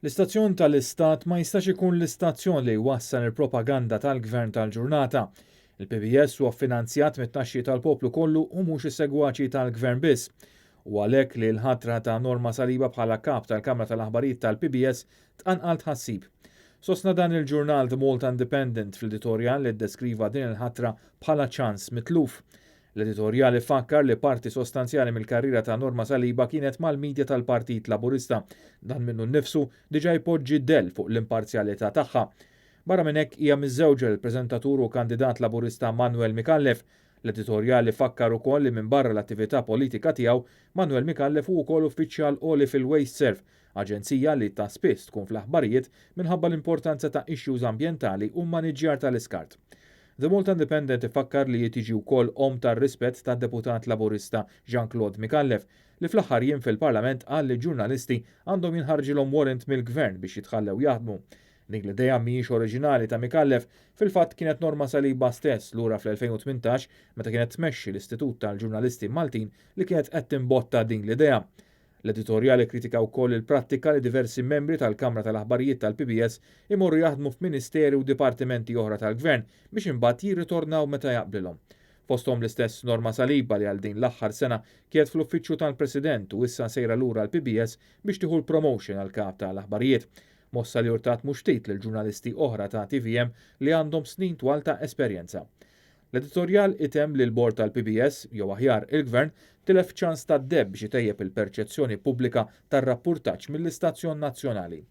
L-istazzjon tal-Istat ma jistax ikun l-istazzjon li jwassal il-propaganda tal-gvern tal-ġurnata. Il-PBS huwa finanzjat mit-taxxi tal-poplu kollu u mhux is-segwaċi tal-gvern biss. U għalhekk li l-ħatra ta' Norma Saliba bħala kap tal-Kamra tal-Aħbarijiet tal-PBS tqanqal tħassib. Sostna dan il-ġurnal The Malta Independent fl-editorjal li ddeskriva din il-ħatra bħala ċans mitluf. L-editorjal ifakkar li parti sostanzjali mill-karriera ta' Norma Saliba kienet mal-media tal-Partit Laburista. Dan minnu nnifsu diġà jpoġġi dell fuq l-imparzjalità tagħha. Barra minn hekk hija miżżewġa lill-preżentatur u kandidat Laburista Manuel Micallef. L-editorjal ifakkar ukoll li minbarra l-attività politika tiegħu, Manuel Micallef hu wkoll uffiċjal għoli fil-WasteServ, aġenzija li ta' spiss tkun fl-aħbarijiet minħabba l-importanza ta' issues ambjentali u mmaniġġjar tal-iskart. The Malta Independent ifakkar li hi tiġi wkoll omm tar-rispett tad-Deputat Laburista Jean Claude Micallef li fl-aħħar jiem fil-Parlament qal li ġurnalisti għandhom jinħarġilhom warrant mill-Gvern biex jitħallew jaħdmu. Din l-idea mhijiex oriġinali ta' Micallef, fil-fatt kienet Norma Saliba stess lura fl-2018 meta kienet tmexxi l-Istitut tal-Ġurnalisti Maltin li kienet qed timbotta din l-idea. L-editorjal ikkritika wkoll il-prattika li diversi membri tal-Kamra tal-Aħbarijiet tal-PBS imorru jaħdmu f'ministeri u dipartimenti oħra tal-Gvern biex imbagħad jirritornaw meta jaqblilhom. Fosthom l-istess Norma Saliba li għal din l-aħħar sena kienet fl-Uffiċċju tal-President u issa sejra lura l-PBS biex tieħu l-promotion għal Kap tal-Aħbarijiet. Mossa li urtat mhux ftit lil ġurnalisti oħra ta' TVM li għandhom snin twal ta' esperjenza. L-editorjal itemm li l-Bord tal-PBS, jew aħjar il-Gvern, tilef ċans tad-deheb biex itejjeb il-perċezzjoni pubblika tar-rappurtaġġ mill-istazzjon nazzjonali.